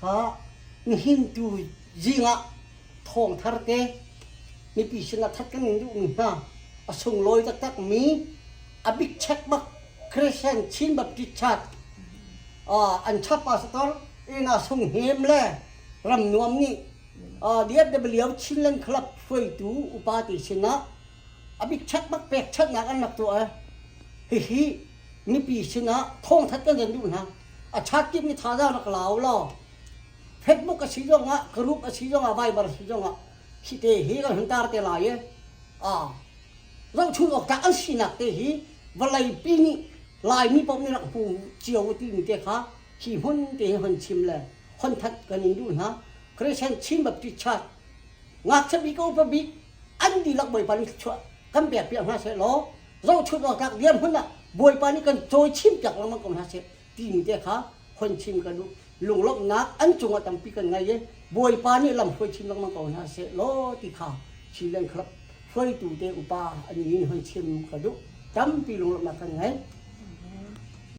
Kha nihin tu zing ah thawng thar te mipi sinah that kan in duhmi hna a sunglawi taktak mi a big check bak Christian Chin Baptist Church an chap pastor ina sung hnem le ram nuam nih DFW Chinland Club hruaitu upa te sinah a big check bak pek chatnak an rak tuah hihi mipi sinah thawngthat kan kan duh hna. A chat kip nih thazaang rak lau law Facebook a si zongah group a si zongah Viber a si zongah hi te hi kan hun tar te lai i a zohchun awk tlak an sinak te hi vawlei pi nih Laimi paoh nih rak hmu cio timi te kha hi hmun te hi hon chim le hon thanh kan in duh hna. Christian Chin Baptist Church ngakchia bik upa bik an dihlak Bawipa nih thluachuah kan pek piak hna seh law zohchunh awk tlak dirhmun ah Bawipa nih kan cawi chim piak lengmang ko hna seh timi te kha hon chim ka duh. Lunglawmhnak an cungah tampi kan ngei i Bawipa nih lam hruai chin lengmang ko hna seh law ti kha Chinland Club hruaitu te upa an in hon chim ka duh. Tampi lunglawmhnak kan ngei.